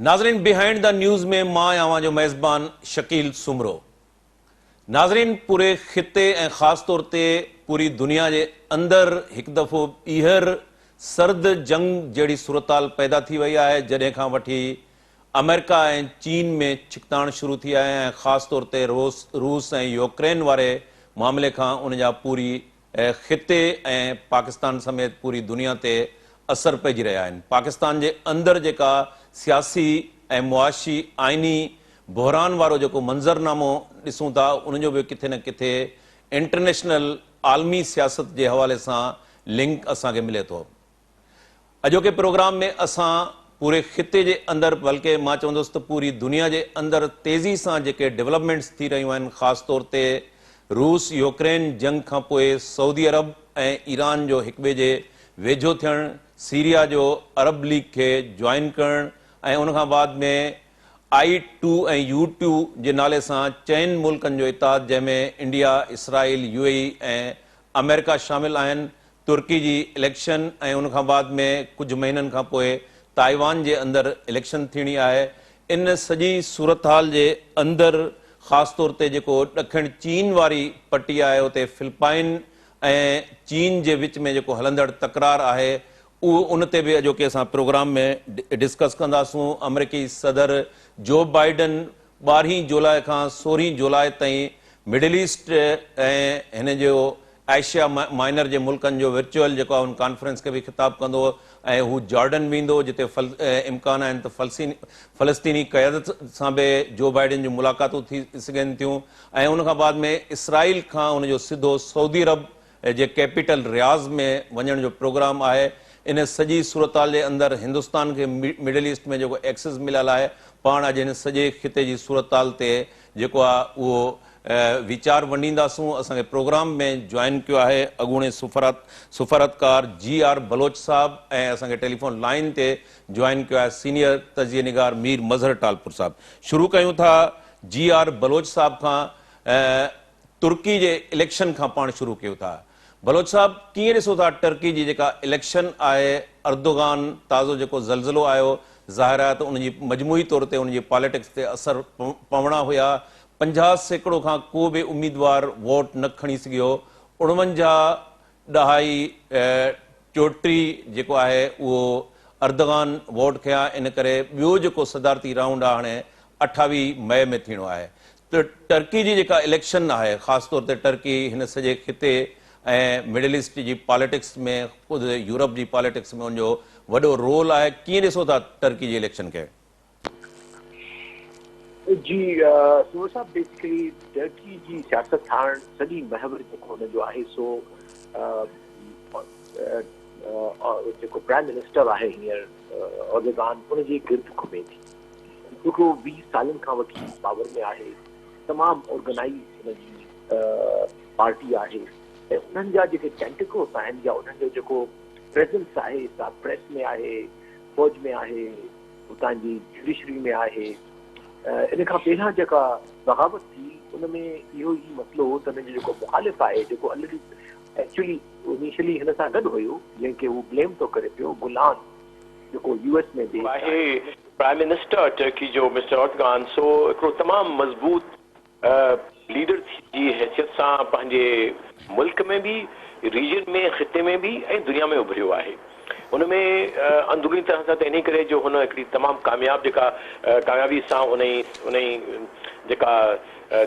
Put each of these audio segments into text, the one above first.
ناظرين behind the news ۾ مان آهيان اوهان جو ميزبان شڪيل سومرو. ناظرين پوري خطي ۽ خاص طور تي پوري دنيا جي اندر هڪ دفعو ٻيهر سرد جنگ جهڙي صورتحال پيدا ٿي وئي آهي جڏهن کان وٺي آمريڪا ۽ چين ۾ ڇڪتاڻ شروع ٿي آهي ۽ خاص طور تي روس روس ۽ يوڪرين واري معاملي کان ان جا پوري خطي ۽ پاڪستان سميت پوري دنيا تي اثر پئجي رهيا آهن. پاڪستان جي اندر جيڪا سياسي ۽ معاشي آئيني بحران وارو جيڪو منظرنامو ڏسون ٿا ان جو به ڪٿي نه ڪٿي انٽرنيشنل عالمي سياست جي حوالي سان لنڪ اسان کي ملي ٿو. اڄوڪي پروگرام ۾ اسان پوري خطي جي اندر بلڪه مان چوندس ته پوري دنيا جي اندر تيزي سان جيڪي ڊولپمينٽس ٿي رهيون آهن خاص طور تي روس يوڪرين جنگ کان پوء سعودي عرب ۽ ايران جو هڪٻئي جي ويجهو ٿيڻ، سيريا جو عرب ليگ کي جوائن ڪرڻ ۽ ان کان بعد ۾ آئي ٽو ۽ يو ٽو جي نالي سان چئن ملڪن جو اتحاد جنهن ۾ انڊيا، اسرائيل، يو اي اي ۽ آمريڪا شامل آهن ترڪي جي اليڪشن ۽ ان کان بعد ۾ ڪجهه مهينن کان پوء تائيوان جي اندر اليڪشن ٿيڻي آهي ان سڄي صورتحال جي اندر خاص طور تي جيڪو ڏکڻ چين واري پٽي آهي اتي فلپائن ۽ چين جي وچ ۾ جيڪو هلندڙ تڪرار آهي اهو ان تي به اڄوڪي اسان پروگرام ۾ ڊسڪس ڪنداسون آمريڪي صدر جو بائيڊن ٻارهين جولاء کان سورهين جولاء تائين مڊل ايسٽ ۽ هن جو ايشيا مائنر جي ملڪن جو ورچوئل جيڪو آهي ان ڪانفرنس کي به خطاب ڪندو ۽ هو جارڊن ويندو جتي امڪان آهن ته فلسطيني قيادت سان به جو بائيڊن جون ملاقاتون ٿي سگهن ٿيون ۽ ان کان بعد ۾ اسرائيل کان ان جو سڌو سعودي عرب جي ڪيپيٽل رياض ۾ وڃڻ جو پروگرام آهي. ان سڄي صورتحال جي اندر هندستان کي مڊل ايسٽ ۾ جيڪو ايڪسز مليل آهي پاڻ اڄ هن سڄي خطي جي صورتحال تي جيڪو آهي اهو ويچار ونڊينداسون. اسان کي پروگرام ۾ جوائن ڪيو آهي اڳوڻي سفارتڪار جي آر بلوچ صاحب ۽ اسان کي ٽيليفون لائين تي جوائن ڪيو آهي سينيئر تجزيي نگار مير مظهر ٽالپر صاحب. شروع ڪيون ٿا جي آر بلوچ صاحب کان. ترڪي جي اليڪشن کان پاڻ شروع ڪيون ٿا. بلوچ صاحب ڪيئن ڏسو ٿا ٽرڪي جي جيڪا اليڪشن آهي اردوغان تازو جيڪو زلزلو آيو ظاهر آهي ته ان جي مجموعي طور تي ان جي پاليٽڪس تي اثر پوڻا هيا 50% کان ڪو به اميدوار ووٽ نه کڻي سگهيو 49 ڏهائي چوٽي جيڪو آهي اهو اردوغان ووٽ کنيا ان ڪري ٻيو جيڪو صدارتي رائونڊ آهي هاڻي 28 مئي ۾ ٿيڻو آهي ته ٽرڪي جي جيڪا اليڪشن آهي خاص طور تي ٽرڪي هن سڄي خطي ۽ مڊل ايسٽ جي پاليٽڪس ۾ خود يورپ جي پاليٽڪس ۾ ان جو وڏو رول آهي ڪيئن ڏسو ٿا ٽرڪي جي اليڪشن کي؟ جي سومرو صاحب بيسيڪلي ٽرڪي جي سياست هاڻ سڄي محور جيڪو ان جو آهي سو جيڪو پرائم منسٽر آهي هينئر اردوغان ان جي گرد گهمي ٿي. هڪڙو 20 سالن کان وٺي پاور ۾ آهي، تمام آرگنائيز هن جي پارٽي آهي ۽ انهن جا جيڪي ٽينٽيڪلس آهن يا انهن جو جيڪو پريزنس آهي سا پريس ۾ آهي، فوج ۾ آهي، اتان جي جوڊيشري ۾ آهي. ان کان پهريان جيڪا بغاوت ٿي ان ۾ اهو ئي مسئلو هو ته هن جو جيڪو مخالف آهي جيڪو الريڊي ايڪچولي انيشلي هن سان گڏ هيو جنهن کي هو بليم ٿو ڪري پيو گلان جيڪو يو ايس ۾ بيسڊ آهي. پرائم منسٽر ٽرڪي جو مسٽر اردگان سو هڪڙو تمام مضبوط ليڊر جي حيثيت سان پنهنجي ملڪ ۾ به، ريجن ۾ خطي ۾ به ۽ دنيا ۾ اڀريو آهي. ان ۾ اندروني طرح سان ته انهي ڪري جو هن هڪڙي تمام ڪامياب جيڪا ڪاميابي سان انهي انهي جيڪا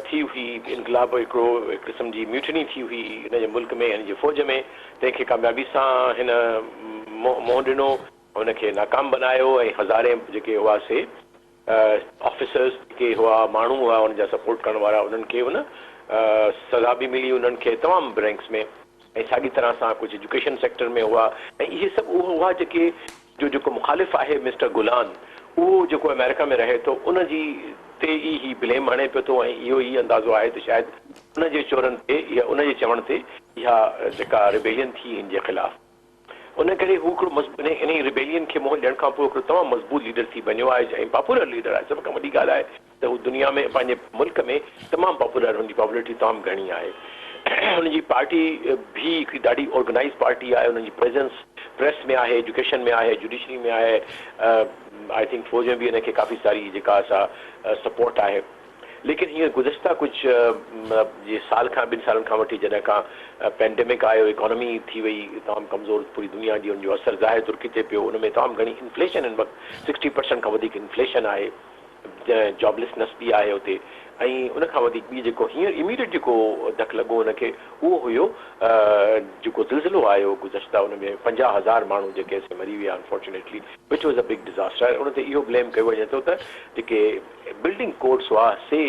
ٿي هئي انقلاب هڪڙو هڪ قسم جي ميوٽني ٿي هئي هن جي ملڪ ۾ هن جي فوج ۾ تنهن کي ڪاميابي سان هن منهن ڏنو. ان کي ناڪام بنايو ۽ هزارين جيڪي هئا سي آفيسرز جيڪي هئا ماڻهو هئا ان جا سپورٽ ڪرڻ وارا انهن کي ان سزا به ملي انهن کي تمام رينڪس ۾ ۽ ساڳي طرح سان ڪجهه ايجوڪيشن سيڪٽر ۾ هئا ۽ اهي سڀ اهي هئا جيڪي جو جيڪو مخالف آهي مسٽر گلان اهو جيڪو آمريڪا ۾ رهي ٿو ان جي تي ئي هي بليم هڻي پيو ٿو ۽ اهو ئي اندازو آهي ته شايد ان جي چورن تي يا ان جي چوڻ تي اها جيڪا ريبيلين ٿي هن جي خلاف. ان ڪري هو هڪڙو مضبوط انهي ريبيلين کي منهن ڏيڻ کان پوء هڪڙو تمام مضبوط ليڊر ٿي بنيو آهي ۽ پاپولر ليڊر آهي. سڀ کان وڏي ڳالهه آهي ته هو دنيا ۾ پنهنجي ملڪ ۾ تمام پاپولر هن جي پاپولرٽي تمام گهڻي آهي. هن جي پارٽي به هڪڙي ڏاڍي آرگنائيز پارٽي آهي، انهن جي پريزنس پريس ۾ آهي، ايجوڪيشن ۾ آهي، جوڊيشري ۾ آهي، I think فوج ۾ به هن کي ڪافي ساري جيڪا سا سپورٽ آهي. ليڪن هينئر گذشته ڪجهه جي سال کان ٻن سالن کان وٺي جڏهن کان پينڊيمڪ آيو، اڪانومي ٿي وئي تمام ڪمزور پوري دنيا جي، ان جو اثر ظاهر ترڪي تي پيو، ان ۾ تمام گهڻي انفليشن هن وقت سڪسٽي پرسنٽ کان وڌيڪ انفليشن آهي. جابليسنس به آهي اتي ۽ ان کان وڌيڪ ٻي جيڪو هينئر اميڊيٽ جيڪو ڌڪ لڳو ان کي اهو هيو جيڪو زلزلو آيو گذشته ان ۾ 50,000 ماڻهو جيڪي سي مري ويا unfortunately which was a big disaster ان تي اهو بليم ڪيو وڃي ٿو ته جيڪي بلڊنگ ڪوڊس هئا سي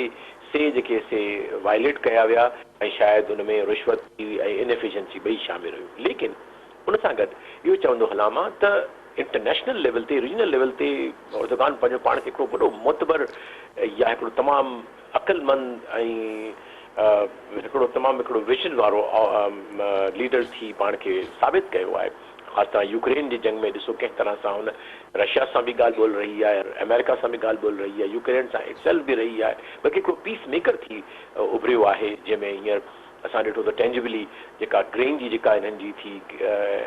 سي جيڪي سي وائليٽ ڪيا ويا ۽ شايد ان ۾ رشوت ۽ انيفيشنسي ٻئي شامل هيون ليڪن ان سان گڏ اهو چوندو هلان مان ته انٽرنيشنل ليول تي ريجنل ليول تي اردگان پنهنجو پاڻ کي هڪڙو وڏو معتبر يا هڪڙو تمام عقلمند ۽ هڪڙو تمام هڪڙو ويزن وارو ليڊر ٿي پاڻ کي ثابت ڪيو آهي. خاص طرح يوڪرين جي جنگ ۾ ڏسو ڪنهن طرح سان هن رشيا سان به ڳالهه ٻولهه رهي آهي، آمريڪا سان به ڳالهه ٻولهه رهي آهي، يوڪرين سان it self به رهي آهي بلڪه هڪڙو پيس ميڪر ٿي اڀريو آهي جنهن ۾ هينئر اسان ڏٺو ته ٽينجبلي جيڪا گرين جي جيڪا انهن جي ٿي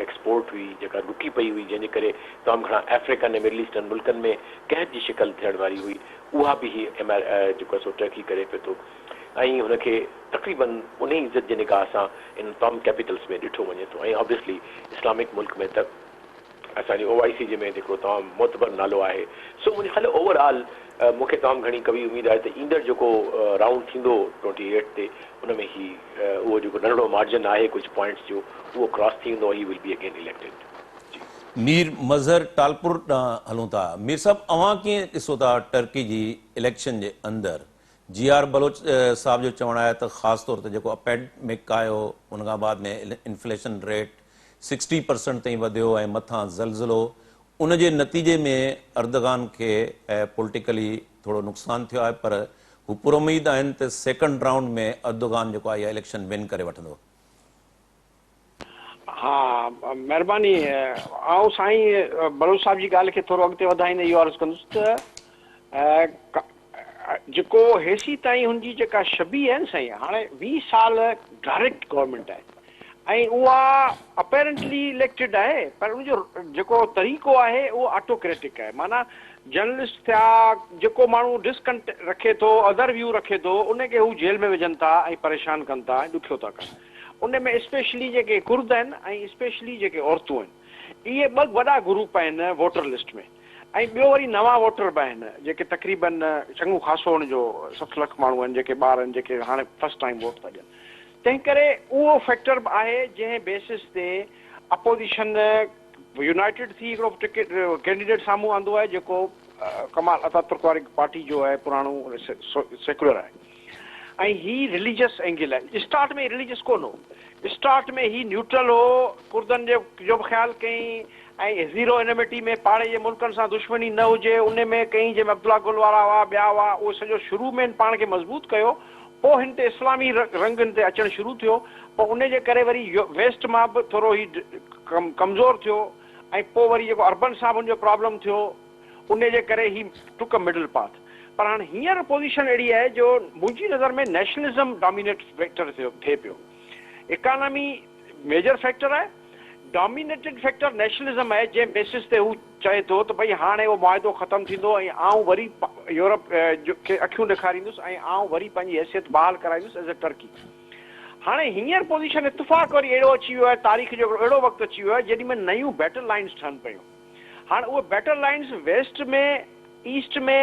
ايڪسپورٽ هئي جيڪا رڪي پئي هئي جنهن جي ڪري تمام گهڻا آفريڪن ۽ مڊل ايسٽرن ملڪن ۾ قحط جي شڪل ٿيڻ واري هئي اها به هي جيڪو آهي سو ٽرڪي ڪري پئي ٿو ۽ هن کي تقريبن انهي عزت جي نگاهه سان انهن تمام ڪيپيٽلس ۾ ڏٺو وڃي ٿو ۽ آبويسلي اسلامڪ ملڪ ۾ ته اسان جي او آء سي جي ۾ هڪڙو تمام معتبر نالو آهي سو منهنجي خيال اوور آل مون کي تمام گهڻي قوي اميد آهي ته ايندڙ جيڪو رائونڊ ٿيندو 28 تي ان ۾ هي اهو جيڪو ننڍڙو مارجن آهي ڪجهه پوائنٽس جو اهو ڪراس ٿي ويندو هي will be again elected جي. مير مظهر ٽالپر ڏانهن هلون ٿا. مير صاحب اوهان ڪيئن ڏسو ٿا ٽرڪي جي اليڪشن جي اندر جي آر بلوچ صاحب جو چوڻ آهي ته خاص طور تي جيڪو اپيڊمڪ آيو ان کان بعد ۾ انفليشن ريٽ 60 پرسنٽ تائين وڌيو ۽ مٿان زلزلو ان جي نتيجي ۾ اردگان کي پوليٽيڪلي ٿورو نقصان ٿيو آهي پر هو پراميد آهن ته سيڪنڊ رائونڊ ۾ اردگان جيڪو آهي اها اليڪشن ون ڪري وٺندو. ها مهرباني آئون سائين بلوچ صاحب جي ڳالهه کي ٿورو اڳتي وڌائيندي اهو عرض ڪندس ته جيڪو هيسي تائين هن جي جيڪا شبيهه آهي نه سائين هاڻي 20 سال ڊائريڪٽ گورنمينٽ آهي ۽ اها اپيرنٽلي اليڪٽيڊ آهي پر ان جو جيڪو طريقو آهي اهو آٽوڪريٽڪ آهي معنيٰ جرنلسٽ ٿيا جيڪو ماڻهو ڊسڪنٽ رکي ٿو ادر ويو رکي ٿو ان کي هو جيل ۾ وجهن ٿا ۽ پريشان ڪن ٿا ۽ ڏکيو ٿا ڪن ان ۾ اسپيشلي جيڪي ڪرد آهن ۽ اسپيشلي جيڪي عورتون آهن اهي ٻه وڏا گروپ آهن ووٽر لسٽ ۾ ۽ ٻيو وري نوان ووٽر به آهن جيڪي تقريبن چڱو خاصو ان جو 60 لک ماڻهو آهن جيڪي ٻار آهن جيڪي هاڻي فرسٽ ٽائيم ووٽ ٿا ڏين تنهن ڪري اهو فيڪٽر به آهي جنهن بيسس تي اپوزيشن يونائيٽيڊ ٿي هڪڙو ٽڪيٽ ڪينڊيڊيٽ سامهون آندو آهي جيڪو ڪمال اتاترڪ واري پارٽي جو آهي پراڻو سيڪولر آهي ۽ هي رليجس اينگل آهي اسٽارٽ ۾ رليجس ڪونه هو اسٽارٽ ۾ هي نيوٽرل هو ڪردن جي جو به خيال ڪيائين ۽ زيرو انيمٽي ۾ پاڙي جي ملڪن سان دشمني نه هجي ان ۾ ڪئين جنهن ۾ عبدالله گل وارا هئا ٻيا هئا اهو سڄو شروع ۾ هن پاڻ کي مضبوط ڪيو پوء هن تي اسلامي رنگ هن تي اچڻ شروع ٿيو پوء ان جي ڪري وري ويسٽ مان به ٿورو هي ڪمزور ٿيو ۽ پوء وري جيڪو عربن سان به هن جو پرابلم ٿيو ان جي ڪري هي ٽڪ مڊل پاٿ پر هاڻ هينئر پوزيشن اهڙي آهي جو منهنجي نظر ۾ نيشنلزم ڊامينيٽ فيڪٽر ٿئي پيو اڪانامي ميجر فيڪٽر آهي ڊامينيٽڊ فيڪٽر نيشنلزم آهي جنهن بيسس تي هو چئي ٿو ته ڀئي هاڻي اهو معاهدو ختم ٿيندو ۽ آئون وري يورپ کي اکيون ڏيکاريندس ۽ آئون وري پنهنجي حيثيت بحال ڪرائيندس ايز اي ٽرڪي. هاڻي هينئر پوزيشن اتفاق وري اهڙو اچي ويو آهي تاريخ جو هڪڙو اهڙو وقت اچي ويو آهي جيڏي مهل نيون بيٽل لائنز ٺهن پيون. هاڻي اهي battle lines west ۾ east ۾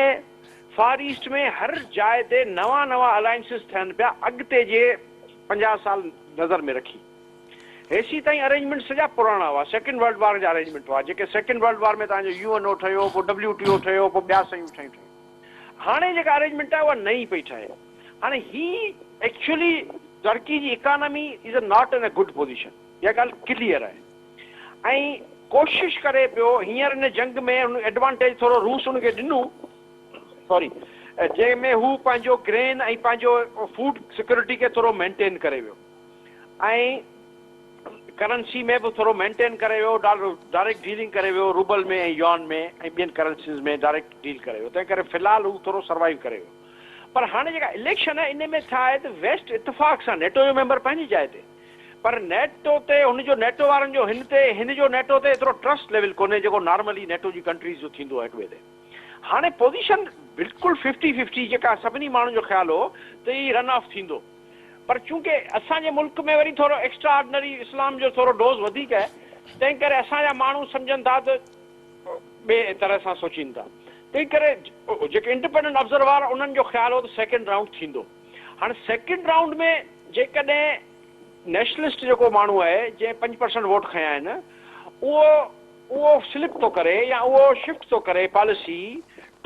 far east ۾ هر جاء تي نوان نوان الائنسز ٺهن پيا اڳتي جي 50 سال نظر ۾ رکي. هيسي تائين ارينجمينٽ سڄا پراڻا هئا، سيڪنڊ ورلڊ وار جا ارينجمينٽ هئا، جيڪي سيڪنڊ ورلڊ وار ۾ توهان جو يو اين او ٺهيو، پوء ڊبليو ٽي او ٺهيو، پوء ٻيا شيون ٺهيون ٺهيون. هاڻي جيڪا ارينجمينٽ آهي اها نئين پئي ٺهي. هاڻي هي ايڪچوئلي ترڪي جي economy is not in a good position, اها ڳالهه ڪليئر آهي ۽ ڪوشش ڪري پيو هينئر ان جنگ ۾ هن ايڊوانٽيج ٿورو روس ان کي ڏنو سوري جنهن ۾ هو پنهنجو گرين ۽ پنهنجو فوڊ سيڪيورٽي کي ٿورو مينٽين ڪري ويو. ۽ ڪرنسي ۾ به ٿورو مينٽين ڪري ويو، ڊالر ڊائريڪٽ ڊيلنگ ڪري ويو روبل ۾ ۽ يوان ۾ ۽ ٻين ڪرنسيز ۾ ڊائريڪٽ ڊيل ڪري ويو تنهن ڪري في الحال هو ٿورو سروائيو ڪري ويو پر هاڻي جيڪا اليڪشن آهي ان ۾ ڇا آهي ته ويسٽ اتفاق سان نيٽو جو ميمبر پنهنجي جاء تي پر نيٽو تي هن جو نيٽو وارن جو هن تي هن جو نيٽو تي ايترو ٽرسٽ ليول ڪونهي جيڪو نارملي نيٽو جي ڪنٽريز جو ٿيندو آهي هڪ ٻئي تي. هاڻي پوزيشن بلڪل ففٽي ففٽي جيڪا سڀني ماڻهن جو خيال هو ته هي رن آف ٿيندو پر چونڪه اسان جي ملڪ ۾ وري ٿورو ايڪسٽرا آرڊنري اسلام جو ٿورو ڊوز وڌيڪ آهي تنهن ڪري اسان جا ماڻهو سمجهن ٿا ته ٻئي طرح سان سوچين ٿا تنهن ڪري جيڪي انڊيپينڊنٽ آبزرور انهن جو خيال هو ته سيڪنڊ رائونڊ ٿيندو هاڻي سيڪنڊ رائونڊ ۾ جيڪڏهن نيشنلسٽ جيڪو ماڻهو آهي جنهن 5% ووٽ کنيا آهن اهو اهو سلپ ٿو ڪري يا اهو شفٽ ٿو ڪري پاليسي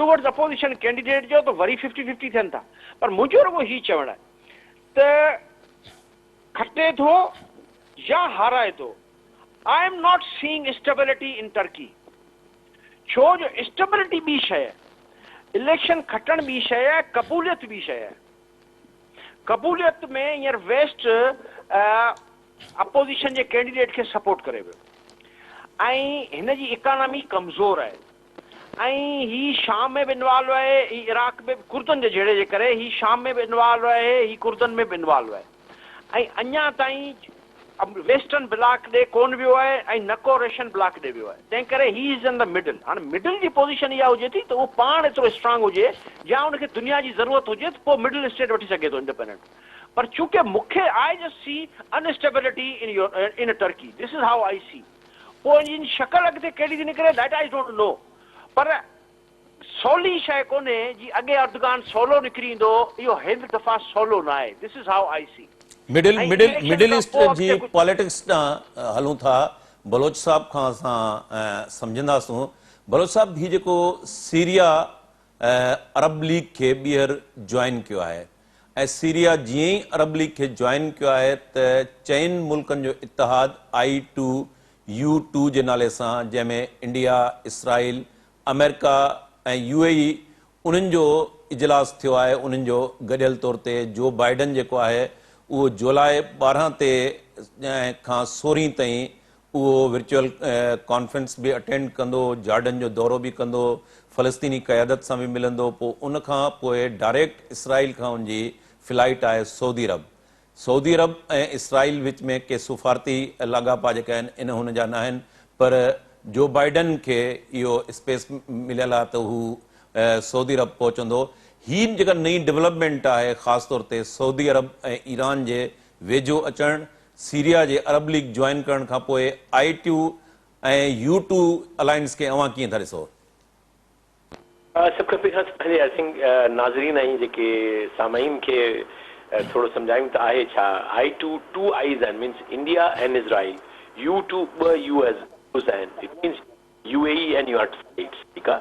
ٽوورڊز اپوزيشن ڪينڊيڊيٽ جو ته وري ففٽي ففٽي ٿين ٿا پر منهنجو رڳو هي چوڻ آهي ته کٽي ٿو يا هارائي ٿو I am not seeing stability in Turkey ڇو جو اسٽيبلٽي ٻي شيء اليڪشن کٽڻ ٻي شيء آهي قبوليت ٻي شيء آهي قبوليت ۾ هينئر ويسٽ اپوزيشن جي ڪينڊيڊيٽ کي سپورٽ ڪري پيو ۽ هن جي اڪانامي ڪمزور آهي ۽ هي شام ۾ به انوالو آهي هي عراق ۾ به ڪردن جي جهيڙي جي ڪري هي شام ۾ به انوالو آهي هي ڪردن ۾ به انوالو آهي ۽ اڃا تائين ويسٽرن بلاڪ ڏي ڪون ويو آهي ۽ نه ڪو رشين بلاڪ ڏي ويو آهي تنهن ڪري he is in the middle هاڻي مڊل جي پوزيشن اها هجي ٿي ته اهو پاڻ ايترو اسٽرانگ هجي يا ان کي دنيا جي ضرورت هجي ته پوء مڊل اسٽيٽ وٺي سگهي ٿو انڊيپينڊنٽ پر چونڪه مون کي I just see instability in your in Turkey this is how I see پوء ان جي شڪل اڳتي ڪهڙي ٿي نڪري that I don't know پر سولي شيء ڪونهي جي اڳي اردگان سولو نڪري ايندو هو اهو هن دفعا سولو ناهي this is how I see middle ۽ middle election middle کان ايسٽ پوء جي اڳتي ڪجهه پاليٽڪس ڏانهن هلون ٿا بلوچ صاحب کان اسان سمجهنداسون بلوچ صاحب هي جيڪو سيريا عرب ليگ کي ٻيهر جوائن ڪيو آهي ۽ سيريا جيئن ئي عرب ليگ کي جوائن ڪيو آهي ته چئن ملڪن جو اتحاد آئي ٽو يو ٽو جي نالي سان جنهن ۾ انڊيا، اسرائيل، آمريڪا ۽ يو اي اي انهن جو اجلاس ٿيو آهي انهن جو گڏيل طور تي جو بائيڊن جيڪو آهي اهو جولاء 12 تي کان 16 تائين اهو ورچوئل ڪانفرنس به اٽينڊ ڪندو، جارڊن جو دورو به ڪندو، فلسطيني قيادت سان به ملندو، پوء ان کان پوء ڊائريڪٽ اسرائيل کان ان جي فلائيٽ آهي سعودي عرب. سعودي عرب ۽ اسرائيل وچ ۾ ڪي سفارتي لاڳاپا جيڪي آهن ان هن جا ناهن پر جو بائيڊن کي اهو اسپيس مليل آهي ته هو سعودي عرب پهچندو. هي جيڪا نئين ڊولپمينٽ آهي خاص طور تي سعودي عرب ۽ ايران جي ويجهو اچڻ سيريا جي عرب ليگ جوائن ڪرڻ کان پوء آئي ٽو ۽ يو ٽو الائنس کي اوهان ڪيئن ٿا ڏسو؟ سڀ کان پهريان ته پنهنجي I think ناظرين ۽ جيڪي سامعين کي ٿورو سمجهايون ته آهي ڇا آئي ٽو، ٽو آئيز آهن means India and Israel, U two ٻه يوز آهن it means U A E and United States ٺيڪ آ.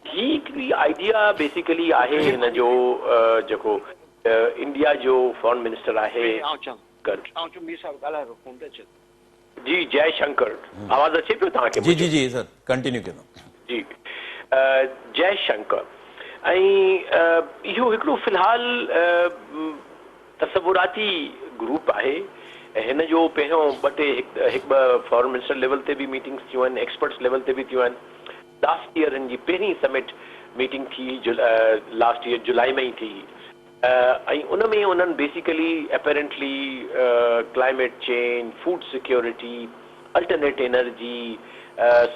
هي هڪڙي آئيڊيا بيسيڪلي آهي هن جو جيڪو انڊيا جو فارن منسٽر آهي جي جئي شنڪر آواز اچي پيو توهان کي جي جي جي سر ڪنٽينيو ڪيو جي جئي شنڪر ۽ اهو هڪڙو في الحال تصوراتي گروپ آهي هن جو پهريون ٻه ٽي هڪ ٻه فارن منسٽر ليول تي به ميٽنگس ٿيون آهن ايڪسپرٽس ليول تي به ٿيون آهن لاسٽ ايئر هن جي پهرين سمٽ ميٽنگ ٿي لاسٽ ايئر جولاء ۾ ئي ٿي ۽ ان ۾ انهن basically apparently climate change, food security, alternate energy,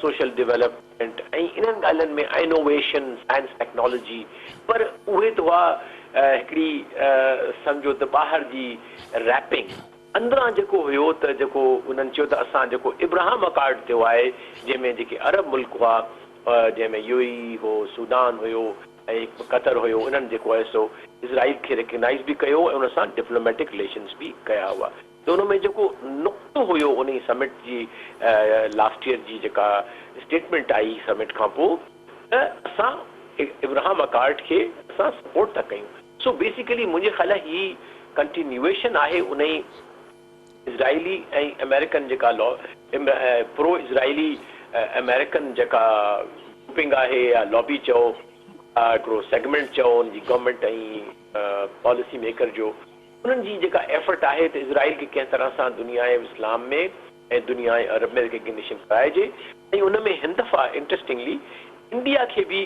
social development ۽ انهن ڳالهين ۾ انوويشن، سائنس ٽيڪنالاجي پر اهي ته هئا هڪڙي سمجهو ته ٻاهر جي ريپنگ. اندران جيڪو هيو ته جيڪو انهن چيو ته اسان جيڪو ابراهم اڪارڊ ٿيو آهي جنهن ۾ جيڪي عرب ملڪ هئا جنهن ۾ يو اي اي هو، سوڊان هيو ۽ قطر هيو انهن جيڪو آهي سو اسرائيل کي ريڪگنائيز به ڪيو ۽ ان سان ڊپلوميٽڪ رليشنز به ڪيا هئا ته ان ۾ جيڪو نقطو هيو انهي سمٽ جي لاسٽ ايئر جي جيڪا اسٽيٽمينٽ آئي سمٽ کان پوء ته اسان ابراهم اڪارڊ کي اسان سپورٽ ٿا ڪيون سو بيسيڪلي منهنجي خيال هي ڪنٽينيوئيشن آهي انهي اسرائيلي ۽ آمريڪن جيڪا پرو اسرائيلي آمريڪن جيڪا گروپنگ آهي يا لابي چئو يا هڪڙو سيگمينٽ چئو ان جي گورنمينٽ ۽ پاليسي ميڪر جو انهن جي جيڪا ايفرٽ آهي ته اسرائيل کي ڪنهن طرح سان دنياء اسلام ۾ ۽ دنياء عرب ۾ ريڪگنيشن ڪرائجي ۽ ان ۾ هن دفعا انٽرسٽنگلي انڊيا کي به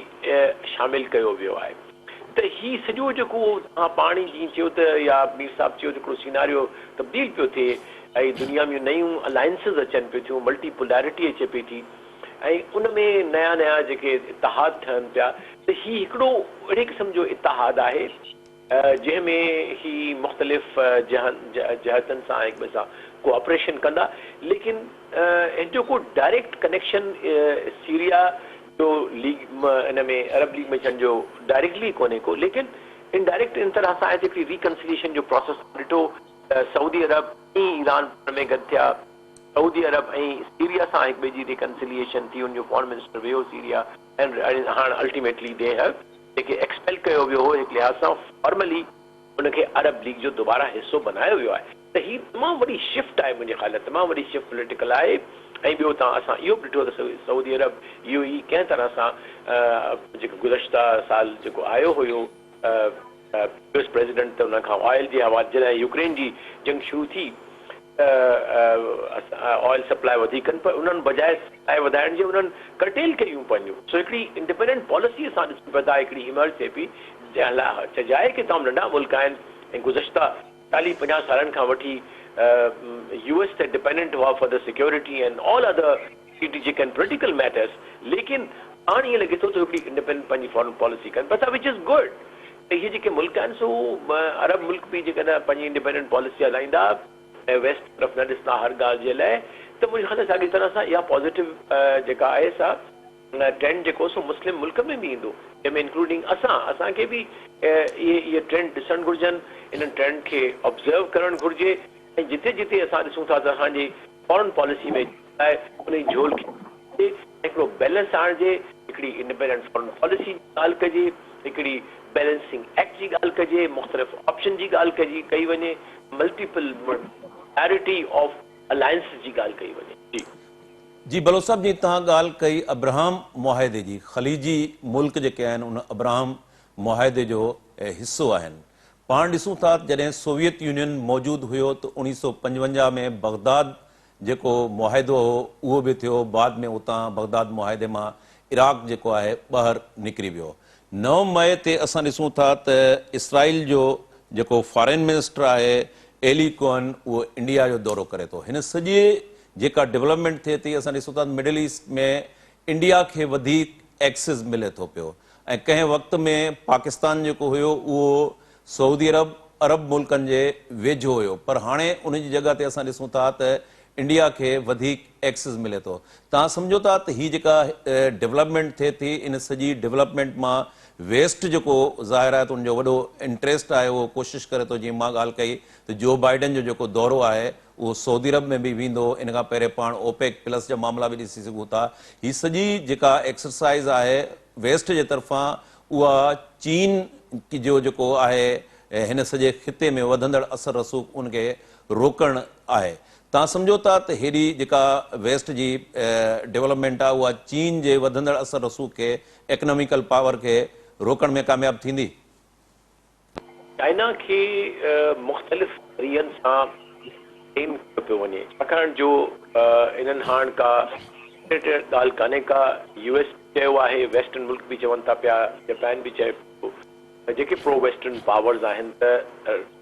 شامل ڪيو ويو آهي. ته هي سڄو جيڪو توهان پاڻ ئي جيئن چيو ته يا مير صاحب چيو ته هڪڙو سيناريو تبديل پيو ٿئي ۽ دنيا ۾ نيون الائنسز اچن پيون ٿيون، ملٽي پولارٽي اچي پئي ٿي ۽ ان ۾ نيا نيا جيڪي اتحاد ٺهن پيا ته هي هڪڙو اهڙي قسم جو اتحاد آهي جنهن ۾ هي مختلف جهتن سان هڪ ٻئي سان ڪوآپريشن ڪندا ليڪن هن جو ڪو ڊائريڪٽ ڪنيڪشن سيريا جو ليگ ان ۾ عرب ليگ ۾ ٿيڻ جو ڊائريڪٽلي ڪونهي ڪو ليڪن انڊائريڪٽ ان طرح سان آهي ته هڪڙي ريڪنسليشن جو پراسيس ڏٺو ته سعودي عرب ۽ ايران پاڻ ۾ گڏ ٿيا سعودي عرب ۽ سيريا سان هڪ ٻئي جي ريڪنسليشن ٿي ان جو فارن منسٽر ويو سيريا ۽ هاڻ الٽيميٽلي the have جيڪي ايڪسپيل ڪيو ويو هو هڪ لحاظ سان فارملي ان کي عرب ليگ جو دوباره حصو بنايو ويو آهي ته هي تمام وڏي شفٽ آهي منهنجي خيال ۾ تمام وڏي شفٽ پوليٽيڪل آهي ۽ ٻيو تان اسان اهو به ڏٺو ته سعودي عرب اهو ئي ڪنهن طرح سان جيڪو گذشته سال جيڪو آيو هيو يو ايس پريزيڊنٽ ته ان کان آئل جي حوالي جڏهن يوڪرين جي جنگ شروع ٿي ته آئل سپلاء وڌيڪ ڪن پر انهن بجاء سپلاء وڌائڻ جي انهن ڪرٽيل ڪيون پنهنجون سو هڪڙي انڊيپينڊنٽ پاليسي اسان ڏسون پيا ٿا هڪڙي ايمرج ٿئي پئي جنهن لاء چئجي ڪي تمام ننڍا ملڪ آهن ۽ گذشته چاليهه پنجاهه سالن کان وٺي يو ايس تي ڊپينڊنٽ هئا for the security and all other strategic and political matters ليڪن هاڻ ائين لڳي ٿو ته هڪڙي انڊيپينڊنٽ پنهنجي فارن پاليسي ڪن پيا ٿا وچ از گڊ ته اهي جيڪي ملڪ آهن سو عرب ملڪ به جيڪڏهن پنهنجي انڊيپينڊنٽ پاليسي هلائيندا ۽ ويسٽ طرف نه ڏسندا هر ڳالهه جي لاء ته منهنجي خيال ۾ ساڳي طرح سان اها پازيٽو جيڪا آهي سا ٽرينڊ جيڪو سو مسلم ملڪن ۾ به ايندو جنهن ۾ انڪلوڊنگ اسان اسان کي به اهي اهي ٽرينڊ ڏسڻ گهرجن انهن ٽرينڊ کي آبزرو ڪرڻ گهرجي ۽ جتي جتي اسان ڏسون ٿا ته اسان جي فارن پاليسي ۾ آهي انهي جهول کي هڪڙو بيلنس آڻجي، هڪڙي انڊيپينڊنٽ فارن پاليسي جي ڳالهه ڪجي، هڪڙي بيلنسنگ ايڪٽ جي ڳالهه ڪجي، مختلف آپشن جي ڳالهه ڪجي ڪئي وڃي، ملٽيپل پلارٽي آف الائنسز جي ڳالهه ڪئي وڃي. جي. جي بلوچ صاحب جي توهان ڳالهه ڪئي ابراهم معاهدي جي، خليجي ملڪ جيڪي آهن ان ابراهم معاهدي جو حصو آهن، پاڻ ڏسون ٿا ته جڏهن سوويت يونين موجود هيو ته 1955 ۾ بغداد جيڪو معاهدو هو اهو به ٿيو، بعد ۾ اتان بغداد معاهدي مان عراق جيڪو آهي ٻاهر نڪري ويو. نو مئي تي اسان ڏسون ٿا ته اسرائيل جو جيڪو فارين منسٽر آهي ايلي ڪوهن اهو انڊيا جو دورو ڪري ٿو. هن سڄي جيڪا ڊولپمينٽ ٿئي ٿي اسان ڏسون ٿا ته مڊل ايسٽ ۾ انڊيا کي وڌيڪ ايڪسز ملي ٿو پيو ۽ ڪنهن وقت ۾ پاڪستان جيڪو هيو اهو سعودي عرب عرب ملڪن جي ويجهو هيو پر هاڻي ان جي جڳهه تي اسان ڏسون ٿا ته انڊيا کي وڌيڪ ايڪسز ملي ٿو. توهان سمجهو ٿا ته هي جيڪا ڊولپمينٽ ٿئي ٿي ان سڄي ڊولپمينٽ مان ويسٽ جيڪو ظاهر آهي ته ان جو وڏو انٽريسٽ آهي اهو ڪوشش ڪري ٿو جيئن مان ڳالهه ڪئي ته جو بائيڊن جو جيڪو دورو آهي اهو سعودي عرب ۾ به ويندو ان کان پهرين پاڻ اوپيڪ پلس جا معاملا به ڏسي سگهون ٿا هي سڄي جيڪا ايڪسرسائز آهي ويسٽ جي طرفان اها چين جو جيڪو آهي هن سڄي خطي ۾ وڌندڙ اثر رسوخ ان کي روڪڻ آهي. توهان سمجهو ٿا ته هيڏي جيڪا ويسٽ جي ڊولپمينٽ آهي اها چين جي وڌندڙ اثر رسوخ کي اڪناميڪل پاور کي روڪڻ ۾ ڪامياب ٿيندي؟ چائنا کي مختلف ذريعن سان ٽيم ڪيو پيو وڃي ڇاڪاڻ جو انهن هاڻ ڪا سيڪريٽ ڳالهه ڪانهي ڪا يو ايس به چيو آهي ويسٽرن ملڪ به چون ٿا پيا جپان به چئي پيو جيڪي پرو ويسٽرن پاورز آهن ته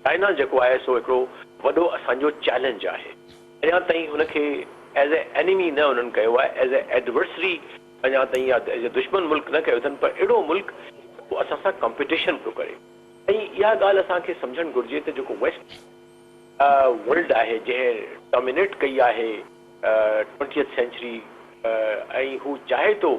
چائنا جيڪو آهي سو هڪڙو وڏو اسان جو چئلينج آهي اڃا تائين هن کي ايز اي اينيمي نه انهن ڪيو آهي ايز اي ايڊورسري اڃا تائين يا ايز اي دشمن ملڪ نه ڪيو اٿن پر اهڙو ملڪ جيڪو اسان سان ڪمپيٽيشن پيو ڪري ۽ اها ڳالهه اسان کي سمجهڻ گهرجي ته جيڪو ويسٽ ورلڊ آهي جنهن ڊامينيٽ ڪئي آهي ٽوئنٽيٿ سينچري ۽ هو چاهي ٿو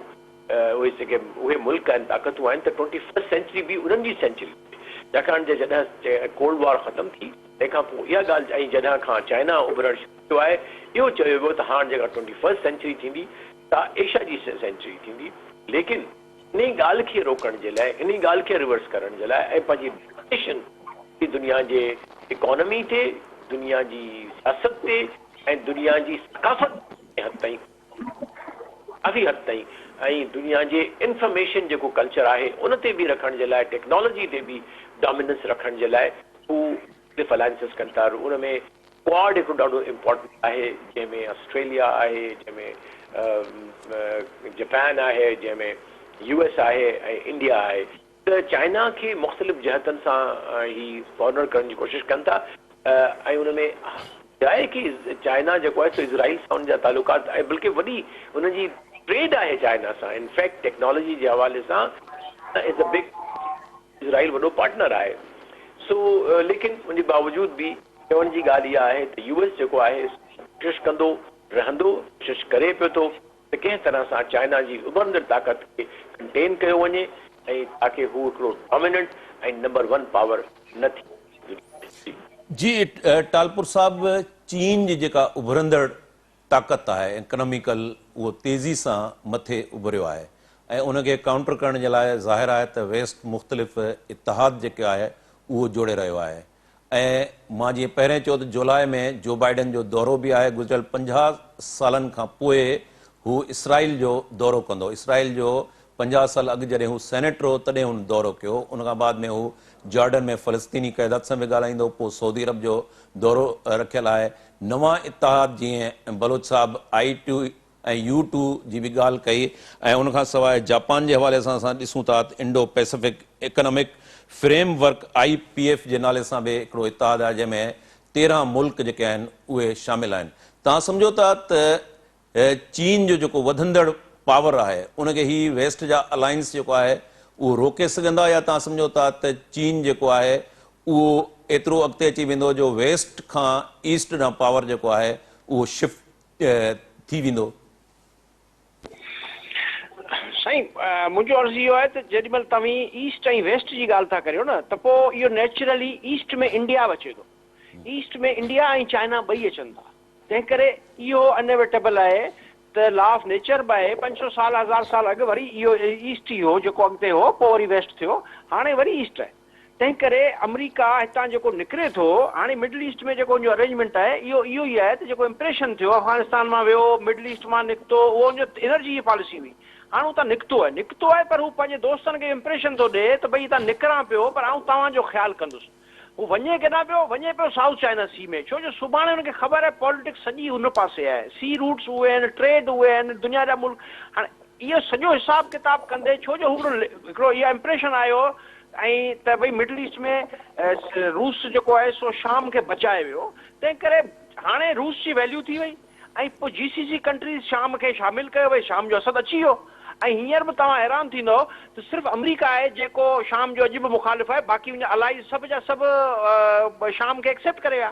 اهي جيڪي اهي ملڪ آهن طاقتون آهن ته ٽوئنٽي فرسٽ سينچري به انهن جي سينچري هجي ڇاڪاڻ جو جڏهن ڪولڊ وار ختم ٿي تنهن کان پوء اها ڳالهه ۽ جڏهن کان چائنا اڀرڻ شروع ٿيو آهي اهو چيو ويو ته هاڻ جيڪا ٽوئنٽي فرسٽ سينچري ٿيندي سا ايشيا جي سينچري ٿيندي ليڪن انهي ڳالهه کي روڪڻ جي لاء انهي ڳالهه کي ريورس ڪرڻ جي لاء ۽ پنهنجي ڊومينيشن دنيا جي اڪانومي تي دنيا جي سياست تي ۽ دنيا جي ثقافت تي حد تائين ڪافي حد تائين ۽ دنيا جي انفارميشن جيڪو ڪلچر آهي ان تي به رکڻ جي لاء ٽيڪنالاجي تي به ڊاميننس رکڻ جي لاء هو مختلف الائنسز ڪن ٿا ان ۾ ڪواڊ هڪڙو ڏاڍو امپارٽنٽ آهي جنهن ۾ آسٽريليا آهي جنهن ۾ جپان آهي جنهن ۾ يو ايس آهي ۽ انڊيا آهي. ته چائنا کي مختلف جهتن سان هي ڪارنر ڪرڻ جي ڪوشش ڪن ٿا ۽ ان ۾ آهي ڪي چائنا جيڪو آهي سو اسرائيل سان ان جا تعلقات ۽ بلڪه وڏي ان جي ٽريڊ آهي چائنا سان انفيڪٽ ٽيڪنالاجي جي حوالي سان از ا بگ اسرائيل وڏو پارٽنر آهي سو ليڪن ان جي باوجود به چوڻ جي ڳالهه اها آهي ته يو ايس جيڪو آهي ڪوشش ڪندو رهندو ڪوشش ڪري پيو ٿو ته ڪنهن طرح سان چائنا جي اڀرندڙ طاقت کي ڪنٽين ڪيو وڃي ۽ تاڪه هو هڪڙو ڊاميننٽ ۽ نمبر ون پاور نه ٿي دنيا ۾. جي ٽالپور صاحب چين جي جيڪا اڀرندڙ طاقت آهي اڪناميڪل اهو تيزي سان مٿي اڀريو آهي ۽ ان کي ڪائونٽر ڪرڻ جي لاء ظاهر آهي ته ويسٽ مختلف اتحاد جيڪي آهي اهو جوڙي رهيو آهي ۽ مان جيئن پهرين چيو ته جولاء ۾ جو بائيڊن جو دورو به آهي، گذريل 50 سالن کان پوء هو اسرائيل جو دورو ڪندو، اسرائيل جو 50 سال اڳ جڏهن هو سينيٽر هو تڏهن هن دورو ڪيو، ان کان بعد ۾ هو جارڊن ۾ فلسطيني قيادت سان به ڳالهائيندو، پوء سعودي عرب جو دورو رکيل آهي، نوان اتحاد جيئن بلوچ صاحب آء ٽي ۽ يو ٽو جي به ڳالهه ڪئي ۽ ان کان سواء جاپان جي حوالي سان اسان ڏسون ٿا ته Indo Pacific economic framework, I P F, جي نالي سان به هڪڙو اتحاد آهي جنهن ۾ 13 ملڪ جيڪي آهن اهي شامل آهن. توهان سمجهو ٿا ته چين جو جيڪو وڌندڙ پاور آهي ان کي هي ويسٽ جا الائنس جيڪو آهي اهو روڪي سگهندا يا توهان سمجهو ٿا ته چين جيڪو آهي اهو ايترو اڳتي اچي ويندو جو ويسٽ کان ايسٽ ڏانهن پاور جيڪو آهي اهو شفٽ ٿي ويندو. سائين منهنجو عرض اهو آهي ته جيڏي مهل توهين ايسٽ ۽ ويسٽ جي ڳالهه ٿا ڪريو نه ته پوء اهو نيچرلي ايسٽ ۾ انڊيا به اچي ٿو. ايسٽ ۾ انڊيا ۽ چائنا ٻئي اچن ٿا. تنهن ڪري اهو انيويٽيبل آهي ته لا آف نيچر به آهي 500 سال هزار سال اڳ وري اهو ايسٽ ئي هو جيڪو اڳتي هو پوء وري ويسٽ ٿيو هاڻي وري ايسٽ آهي. تنهن ڪري آمريڪا هتان جيڪو نڪري ٿو، هاڻي مڊل ايسٽ ۾ جيڪو ان جو ارينجمينٽ آهي، اهو اهو ئي آهي ته جيڪو امپريشن ٿيو، افغانستان مان ويو، مڊل ايسٽ مان نڪتو، اهو ان جو انرجي جي پاليسي هئي. هاڻ هو اتان نڪتو آهي، نڪتو آهي پر هو پنهنجي دوستن کي اهو امپريشن ٿو ڏئي ته ڀئي هتان نڪران پيو پر آئون توهان جو خيال ڪندس. هو وڃي ڪيڏانهن پيو؟ وڃي پيو سائوٿ چائنا سي ۾، ڇو جو سڀاڻي هن کي خبر آهي پاليٽڪس سڄي ان پاسي آهي، سي روٽس اهي آهن، ٽريڊ اهي آهن، دنيا جا ملڪ هاڻي اهو سڄو حساب ڪتاب ڪندي ڇو جو هو هڪڙو هڪڙو اهو امپريشن آيو ۽ ته ڀئي مڊل ايسٽ ۾ روس جيڪو آهي سو شام کي بچائي ويو تنهن ڪري هاڻي روس جي ويليو ٿي وئي ۽ پوء جي سي سي ڪنٽريز شام کي شامل ڪيو ڀئي شام جو اسد اچي ويو ۽ هينئر به توهان حيران ٿيندؤ ته صرف آمريڪا آهي جيڪو شام جو اڄ به مخالف آهي باقي ان جا الائيز سڀ جا سڀ شام کي ايڪسيپٽ ڪري ويا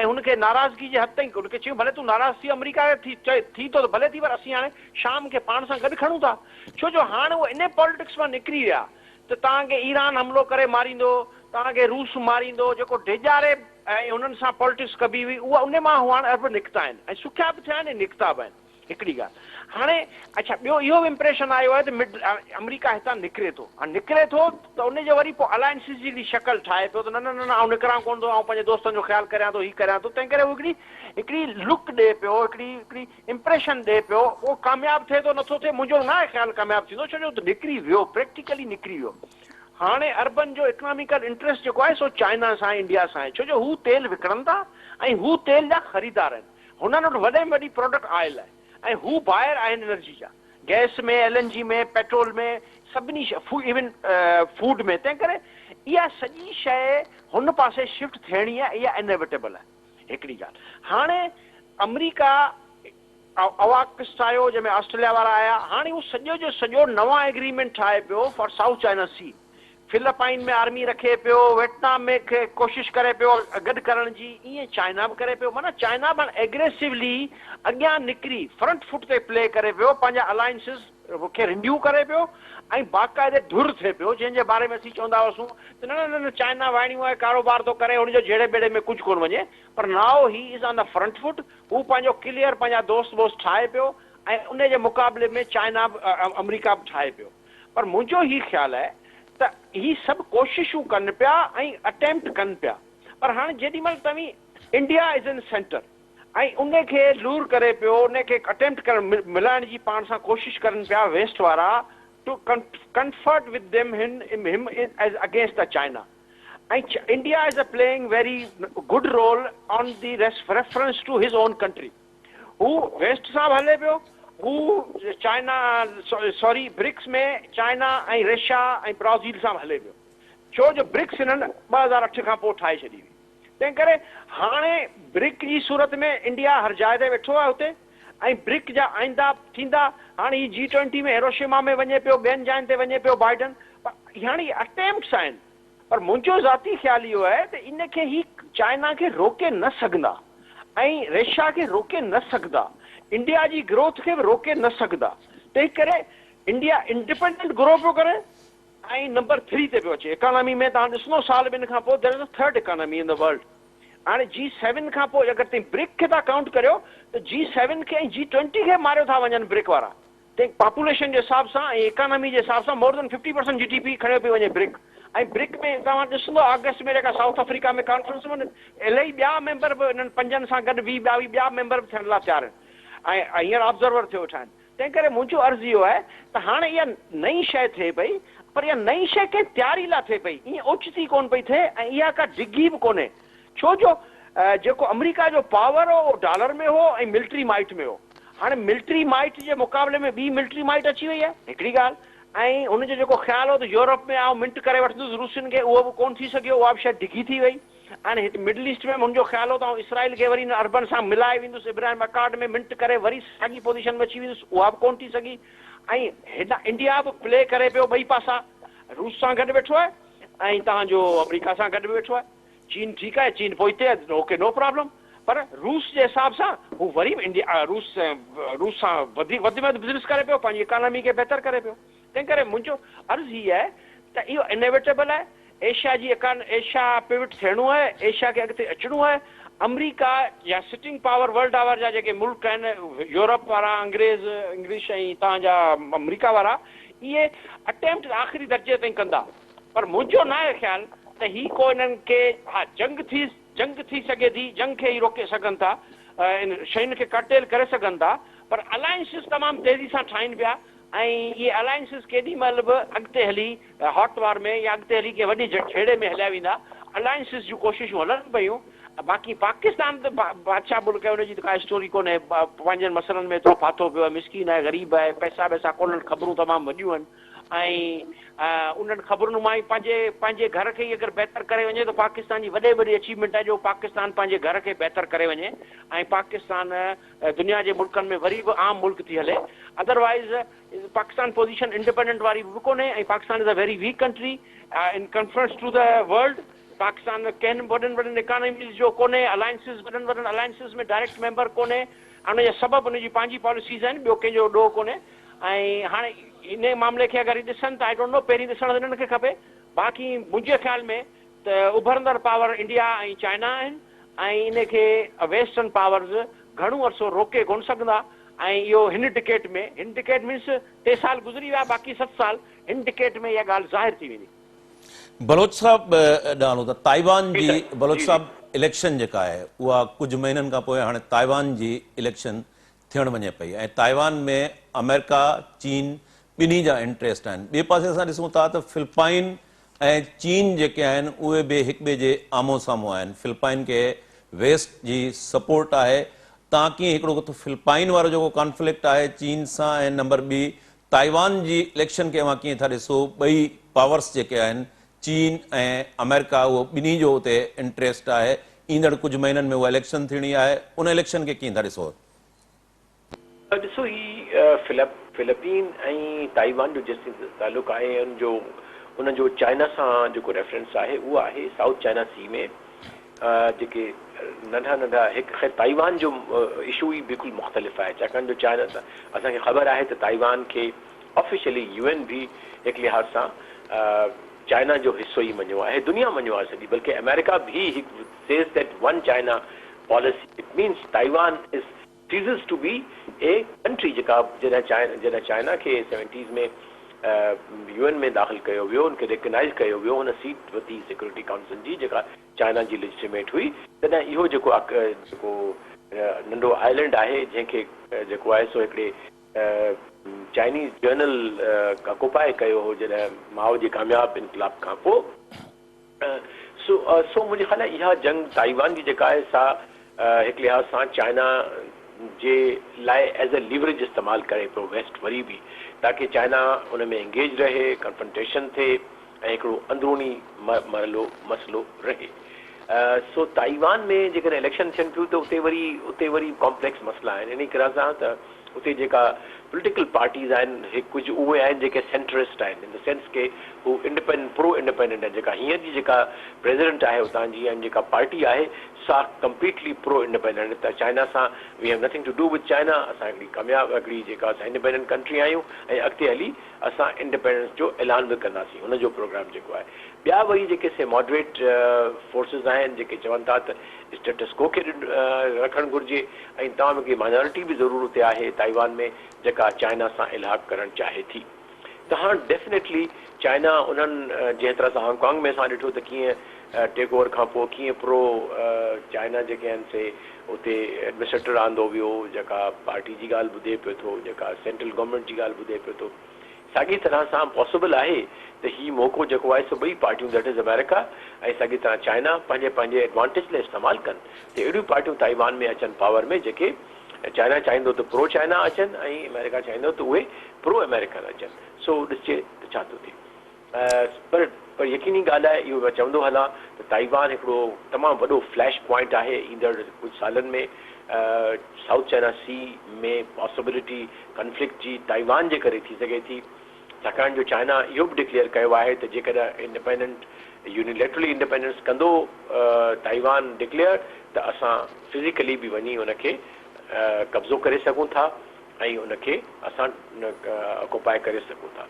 ۽ هن کي ناراضگي جي حد تائين هن کي چيو ڀلي تون ناراض ٿي آمريڪا ٿي ٿي ٿو ته ڀلي ٿي پر اسين هاڻي شام کي پاڻ سان گڏ کڻون ٿا ڇو جو هاڻ هو انهي پاليٽڪس مان نڪري ويا ته توهان کي ايران حملو ڪري ماريندو، توهان کي روس ماريندو، جيڪو ڊيڄاري ۽ هنن سان پالٽڪس ڪبي هئي اها انهي مان هو هاڻ عرب نڪتا آهن ۽ سکيا به ٿيا آهن ۽ نڪتا به آهن هڪڙي ڳالهه هاڻي اڇا ٻيو اهو به امپريشن آيو آهي ته مڊ آمريڪا هتان نڪري ٿو هاڻ نڪري ٿو ته انهي جو وري پوء الائنسز جي هڪڙي شڪل ٺاهي پيو ته نه نه نه نه آئون نڪران ڪونه ٿو آئون پنهنجي دوستن جو خيال ڪريان ٿو هي ڪريان ٿو تنهن ڪري هو هڪڙي هڪڙي لڪ ڏئي پيو هڪڙي هڪڙي امپريشن ڏئي پيو اهو ڪامياب ٿئي ٿو نٿو ٿئي منهنجو ناهي خيال ڪامياب ٿيندو ڇو جو نڪري ويو پريڪٽيڪلي نڪري ويو هاڻي عربن جو اڪناميڪل انٽريسٽ جيڪو آهي سو چائنا سان آهي انڊيا سان آهي ڇو جو هو تيل وڪڻن ٿا ۽ هو تيل جا خريدار آهن هنن وٽ وڏي ۾ وڏي پراڊڪٽ آئل آهي ۽ هو بائر آهن انرجي جا گئس ۾ ايل اين جي ۾ پيٽرول ۾ سڀني ايون فوڊ ۾ تنهن ڪري اها سڄي شيء هن پاسي شفٽ ٿيڻي آهي اها انيويٽيبل آهي. هڪڙي ڳالهه هاڻي آمريڪا اواڪس آيو جنهن ۾ آسٽريليا وارا آيا هاڻي هو سڄو جو سڄو نوان ايگريمينٽ ٺاهي پيو for South China Sea Philippines ۾ army رکي پيو ويٽنام ۾ ڪوشش ڪري پيو گڏ ڪرڻ جي ائين چائنا به ڪري پيو معنيٰ چائنا به هاڻي ايگريسولي اڳيان نڪري فرنٽ فوٽ تي پلي ڪري پيو پنهنجا الائنسز کي رينيو ڪري پيو ۽ باقاعدي ڌر ٿئي پيو جنهن جي باري ۾ اسين چوندا هئاسون ته نه نه نه چائنا واڻيون آهي ڪاروبار ٿو ڪري هن جو جهيڙي ٻيڙي ۾ ڪجهه ڪونه وڃي پر now he is on the front foot هو پنهنجو ڪليئر پنهنجا دوست ووست ٺاهي پيو ۽ ان جي مقابلي ۾ چائنا به آمريڪا به ٺاهي پيو پر منهنجو هي خيال آهي ته هي سڀ ڪوششون ڪن پيا ۽ اٽيمپٽ ڪن پيا پر هاڻي جيڏي مهل توهين انڊيا از ان سينٽر ۽ ان کي لور ڪري پيو ان کي اٽيمپٽ ڪرڻ ملائڻ جي پاڻ سان ڪوشش ڪرن پيا ويسٽ وارا to comfort with them him as against the China ۽ India is a playing very good role on the reference to his own country هو ويسٽ سان به هلي پيو هو چائنا سوري برڪس ۾ چائنا ۽ رشيا ۽ برازيل سان به هلي پيو ڇو جو برڪس هنن 2008 کان پوء ٺاهي ڇڏي هئي تنهن ڪري هاڻي برڪ جي صورت ۾ انڊيا هر جاء تي ويٺو آهي اتي ۽ برڪ جا آئندا ٿيندا هاڻي هي جي ٽوئنٽي ۾ هيروشيما ۾ وڃي پيو ٻين جاين تي وڃي پيو بائيڊن پر هاڻي هي اٽيمپٽس آهن پر منهنجو ذاتي خيال اهو آهي ته ان کي هي چائنا کي روڪي نه سگهندا ۽ رشيا کي روڪي نه سگهندا انڊيا جي گروٿ کي به روڪي نه سگهندا تنهن ڪري انڊيا انڊيپينڊنٽ گرو پيو ڪري ۽ نمبر ٿري تي پيو اچي اڪانامي ۾ توهان ڏسندو سال ٻن کان پوء there is a third economy in the world هاڻي جي سيون کان پوء اگر تين برڪ کي ٿا ڪائونٽ ڪريو ته جي سيون کي ۽ جي ٽوئنٽي کي ماريو ٿا وڃن برڪ وارا تين پاپوليشن جي حساب سان ۽ اڪانامي جي حساب سان مور دين ففٽي پرسنٽ جي ڊي پي کڻيو پيو وڃي برڪ ۽ برڪ ۾ توهان ڏسندو آگسٽ ۾ جيڪا سائوٿ آفريڪا ۾ ڪانفرنس ۾ الاهي ٻيا ميمبر به انهن پنجن سان گڏ 20 22 ٻيا ميمبر به ٿيڻ لاء تيار آهن ۽ هينئر آبزرور ٿيو ويٺا آهن تنهن ڪري منهنجو عرض اهو آهي ته هاڻي اها نئين شيء ٿئي پئي، پر اها نئين شيء ڪنهن تياري لاء ٿئي پئي، ائين اوچتي ڪونه پئي ٿئي ۽ اها ڪا ڊگهي به ڪونهي، ڇو جو جيڪو آمريڪا جو پاور هو اهو ڊالر ۾ هو ۽ ملٽري مائٽ ۾ هو، هاڻي ملٽري مائٽ جي مقابلي ۾ ٻي ملٽري مائٽ اچي وئي آهي، هڪڙي ڳالهه ۽ هن جو جيڪو خيال هو ته يورپ ۾ آئون منٽ ڪري وٺندس روسين کي اهو به ڪونه ٿي سگهيو، اها به شيء ڊگهي ٿي وئي. هاڻي هت مڊل ايسٽ ۾ منهنجو خيال هو ته آئون اسرائيل کي وري انهن عربن سان ملائي ويندس، ابراهيم اڪارڊ ۾ منٽ ڪري وري ساڳي پوزيشن ۾ اچي ويندس، اها به ڪونه ٿي سگهي ۽ هيڏانهن انڊيا به پلي ڪري پيو ٻئي پاسا، روس سان گڏ ويٺو آهي ۽ توهان جو آمريڪا سان گڏ به ويٺو آهي. چين ٺيڪ آهي، چين پوئتي آهي، اوڪي نو پرابلم، پر روس جي حساب سان هو وري به انڊيا روس روس سان وڌيڪ وڌ ۾ وڌ بزنس ڪري پيو، پنهنجي اڪانامي کي بهتر ڪري پيو. تنهن ڪري منهنجو عرض هي آهي ته اهو انيويٽيبل آهي، ايشيا جي اڪان ايشيا پيوٽ ٿيڻو آهي، ايشيا کي اڳتي اچڻو آهي، آمريڪا يا سٽنگ پاور ورلڊ آور جا جيڪي ملڪ آهن يورپ وارا انگريز انگلش ۽ تان جا آمريڪا وارا اهي اٽيمپٽ آخري درجي تائين ڪندا پر منهنجو ناهي خيال ته هي ڪو انهن کي ها جنگ ٿي جنگ ٿي سگهي ٿي جنگ کي هي روڪي سگهن ٿا ان شين کي ڪرٽيل ڪري سگهن ٿا پر الائنسز تمام تيزي سان ٺاهين پيا ۽ اهي الائنسز ڪيڏي مهل به اڳتي هلي هاٽ وار ۾ يا اڳتي هلي ڪنهن وڏي جهيڙي ۾ هليا ويندا. الائنسز جون ڪوششون هلن پيون. باقي پاڪستان ته بادشاهه ملڪ آهي ان جي ته ڪا اسٽوري ڪونهي. پنهنجن مسئلن ۾ ايترو ڦاٿو پيو آهي، مسڪين آهي، غريب آهي، پئسا ٻئسا ڪونهن، خبرون تمام وڏيون آهن ۽ انهن خبرن مان ئي پنهنجي پنهنجي گهر کي ئي اگر بهتر ڪري وڃي ته پاڪستان جي وڏي وڏي اچيومينٽ آهي جو پاڪستان پنهنجي گهر کي بهتر ڪري وڃي ۽ پاڪستان دنيا جي ملڪن ۾ وري به عام ملڪ ٿي هلي ادروائيز پاڪستان پوزيشن انڊيپينڊنٽ واري به ڪونهي ۽ Pakistan is a very weak country in conference to the world Pakistan ڪنهن به وڏن وڏن اڪانوميز جو ڪونهي الائنسز وڏن وڏن الائنسز ۾ ڊائريڪٽ ميمبر ڪونهي ان جا سبب ان جي پنهنجي پاليسيز آهن ٻيو ڪنهن جو ڏوهه ڪونهي ۽ هاڻي ان معاملي کي اگر هي ڏسن ته I don't know پهرين ڏسڻ انهن کي کپي باقي منهنجي خيال ۾ ته اڀرندڙ پاور انڊيا ۽ چائنا آهن ۽ ان کي ويسٽرن پاورز گهڻو عرصو روڪي ڪونه سگهندا ۽ اهو هن ڊڪيٽ ۾ هن ڊڪيٽ مينس ٽي سال گذري ويا باقي ست سال هن ڊڪيٽ ۾ اها ڳالهه ظاهر ٿي ويندي. بلوچ صاحب ڏانهن هلون ته تائيوان جي جي سائين بلوچ جي جي. صاحب اليڪشن جيڪا آهي اها ڪجهه مهينن کان پوء هاڻي تائيوان جي اليڪشن ٿيڻ وڃي پئي ۽ تائيوان ۾ آمريڪا چين ٻنهي جا انٽريسٽ آهن ٻئي پاسي اسان ڏسون ٿا ته فلپائن ۽ چين جيڪي آهن اهي به هڪ ٻئي جي آمهون سامهون آهن، فلپائن کي ويسٽ جي سپورٽ آهي، تان ڪيئن هڪڙو ته فلپائن وارو جيڪو ڪانفلڪٽ آهي چين سان ۽ نمبر ٻي تائيوان جي اليڪشن کي اوهان ڪيئن ٿا ڏسو، ٻئي پاورس جيڪي آهن چين ۽ آمريڪا اهو ٻنهي جو اتي انٽريسٽ آهي، ايندڙ ڪجهه مهينن ۾ اها اليڪشن ٿيڻي آهي ان اليڪشن کي ڪيئن ٿا ڏسو؟ ڏسو هي فلپ فلپين ۽ تائيوان جو جيستائين تعلق آهي ان جو ان جو چائنا سان جيڪو ريفرنس آهي اهو آهي سائوٿ چائنا سي ۾ جيڪي ننڍا ننڍا هڪ خير تائيوان جو اشو ئي بلڪل مختلف آهي ڇاڪاڻ جو چائنا سان اسان کي خبر آهي ته تائيوان کي آفيشلي يو اين به هڪ لحاظ سان چائنا جو حصو ئي مڃيو آهي دنيا مڃيو آهي سڄي بلڪه آمريڪا به هڪ says that one China policy it means Taiwan is ceases to be a country جيڪا جڏهن چائنا جڏهن چائنا کي سيونٽيز ۾ يو اين ۾ داخل ڪيو ويو ان کي ريڪگنائيز ڪيو ويو هن سيٽ ورتي سيڪيورٽي ڪائونسل جي جيڪا چائنا جي ليجٽيميٽ هئي تڏهن اهو جيڪو جيڪو ننڍو آئلينڊ آهي جنهن کي جيڪو آهي سو هڪڙي چائنيز جنرل آڪوپائي ڪيو هو جڏهن مائو جي ڪامياب انقلاب کان پوء سو سو منهنجي خيال آهي اها جنگ تائيوان جي جيڪا آهي سا هڪ لحاظ سان چائنا جي لاء ايز اي ليوريج استعمال ڪري پيو ويسٽ وري به تاڪه چائنا ان ۾ انگيج رهي، ڪنفرنٽيشن ٿئي ۽ هڪڙو اندروني مرحلو مسئلو رهي. سو تائيوان ۾ جيڪڏهن اليڪشن ٿين پيون ته اتي وري اتي وري ڪامپليڪس مسئلا آهن انهي طرح سان ته اتي جيڪا پوليٽيڪل پارٽيز آهن هي ڪجهه اهي آهن جيڪي سينٽرسٽ آهن ان the sense ڪي هو انڊيپينڊنٽ پرو انڊيپينڊنٽ آهن جيڪا هينئر جي جيڪا پريزيڊنٽ آهي اتان جي ۽ جيڪا پارٽي آهي سا ڪمپليٽلي پرو انڊيپينڊنٽ ته چائنا سان we have nothing to do with China اسان هڪڙي ڪامياب هڪڙي جيڪا اسان انڊيپينڊنٽ ڪنٽري آهيون ۽ اڳتي هلي اسان انڊيپينڊنس جو اعلان به ڪنداسين ان جو پروگرام جيڪو آهي ٻيا وري جيڪي سي ماڊريٽ فورسز آهن جيڪي چون ٿا ته اسٽيٽس ڪو کي رکڻ گهرجي ۽ تمام هڪڙي مائنارٽي به ضرور اتي آهي تائيوان ۾ جيڪا چائنا سان الحاق ڪرڻ چاهي ٿي ته هاڻ ڊيفنيٽلي چائنا انهن جنهن طرح سان هانگ ڪانگ ۾ اسان ڏٺو ته ڪيئن ٽيڪ اوور کان پوء ڪيئن پرو چائنا جيڪي آهن سي اتي ايڊمنسٽريٽر آندو ويو جيڪا پارٽي جي ڳالهه ٻڌي پيو ٿو جيڪا سينٽرل گورنمينٽ جي ڳالهه ٻڌي پيو ٿو. ساڳي طرح سان پاسيبل آهي ته هي موقعو جيڪو آهي سو ٻئي پارٽيون that از آمريڪا ۽ ساڳي طرح چائنا پنهنجي پنهنجي ايڊوانٽيج لاء استعمال ڪن ته اهڙيون پارٽيون تائيوان ۾ اچن پاور ۾ جيڪي چائنا چاهيندو ته پرو چائنا اچن ۽ آمريڪا چاهيندو ته اهي پرو آمريڪن اچن سو ڏسجي ته ڇا ٿو ٿئي. پر پر يقيني ڳالهه آهي اهو مان چوندو هلان ته تائيوان هڪڙو تمام وڏو فليش پوائنٽ آهي ايندڙ ڪجهه سالن ۾ سائوٿ چائنا سي ۾ پاسيبلٽي ڪنفلڪٽ جي تائيوان جي ڪري ٿي سگهي ٿي ڇاڪاڻ جو چائنا اهو به ڊڪليئر ڪيو آهي ته جيڪڏهن انڊيپينڊنٽ يونيليٽرلي انڊيپينڊنس ڪندو تائيوان ڊڪليئر ته اسان فزيڪلي به وڃي ان کي قبضو ڪري سگهون ٿا ۽ ان کي اسان آڪوپائي ڪري سگهون ٿا.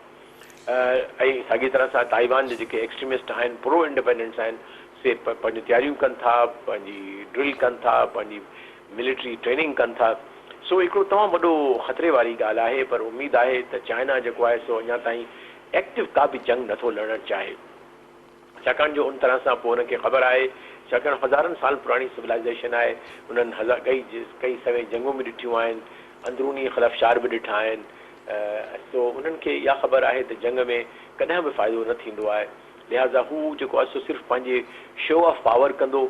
۽ ساڳي طرح سان تائيوان جا جيڪي ايڪسٽريمسٽ آهن پرو انڊيپينڊنس آهن سي پنهنجون تياريون ڪن ٿا پنهنجي ڊرل ڪن ٿا پنهنجي ملٽري ٽريننگ ڪن ٿا سو هڪڙو تمام وڏو خطري واري ڳالهه آهي پر اميد آهي ته چائنا جيڪو آهي سو اڃا تائين ايڪٽو ڪا به جنگ نٿو لڙڻ چاهي. ڇاڪاڻ جو ان طرح سان پوء انهن کي خبر آهي، ڇاڪاڻ هزارن سال پراڻي سولائيزيشن آهي، انهن هزار ڪئي ڪئي سوين جنگون به ڏٺيون آهن، اندروني خلفشار به ڏٺا آهن، سو انهن کي اها خبر آهي ته جنگ ۾ ڪڏهن به فائدو نه ٿيندو آهي، لهٰذا هو جيڪو آهي سو صرف پنهنجي شو آف پاور ڪندو،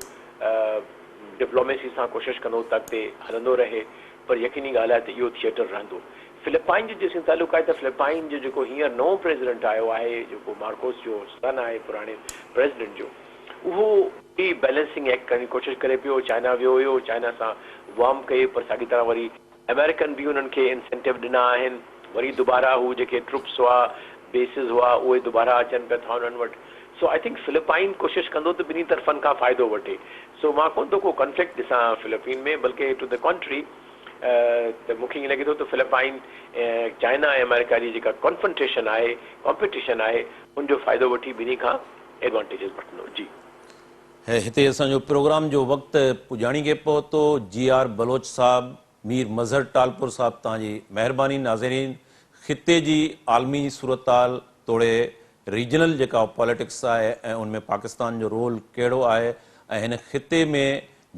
ڊپلوميسي سان ڪوشش ڪندو ته اڳتي هلندو رهي، پر يقيني ڳالهه آهي ته اهو ٿيئٽر رهندو. فلپائن جو جيسين تعلق آهي ته فلپائن جو جيڪو هينئر نئون پريزيڊنٽ آيو آهي جيڪو مارڪوس جو سن آهي پراڻي پريزيڊنٽ جو اهو به بيلنسنگ ايڪٽ ڪرڻ جي ڪوشش ڪري پيو چائنا ويو هيو چائنا سان وارم ڪئي پر ساڳي طرح وري آمريڪن به انهن کي انسينٽو ڏنا آهن وري دوباره هو جيڪي ٽروپس هئا بيسز هئا اهي دوباره اچن پيا ٿا انهن وٽ سو I think Philippines ڪوشش ڪندو ته ٻنهي طرفن کان فائدو وٺي سو مان ڪونه ٿو ڪو ڪنفلڪٽ ڏسان فلپين ۾ بلڪه ٽو the ڪانٽري ته مون کي ائين لڳي ٿو ته فلپائن چائنا ۽ آمريڪا جي جيڪا ڪانفرنٽيشن آهي، ڪامپيٽيشن آهي، ان جو فائدو وٺي ٻنهي کان ايڊوانٽيجز وٺندو. جي. هتي اسان جو پروگرام جو وقت پڄاڻي کي پهتو. جي آر بلوچ صاحب، مير مظهر ٽالپر صاحب توهان جي مهرباني. ناظرين خطي جي عالمي صورتحال توڙي ريجنل جيڪا پاليٽڪس آهي ۽ ان ۾ پاڪستان جو رول ڪهڙو آهي ۽ هن خطي ۾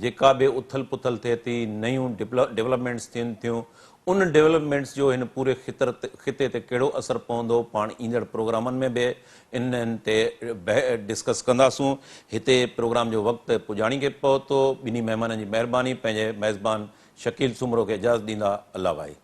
جيڪا به اٿل پٿل ٿئي ٿي، نيون ڊولپمينٽس ٿين ٿيون، ان ڊولپمينٽس جو هن پوري خطي تي ڪهڙو اثر پوندو، پاڻ ايندڙ پروگرامن ۾ به انهن تي ڊسڪس ڪنداسون. هتي پروگرام جو وقت پڄاڻي کي پهتو. ٻنهي مهمانن جي مهرباني. پنهنجي ميزبان شڪيل سومرو کي اجازت ڏيندا. الله ڀائي.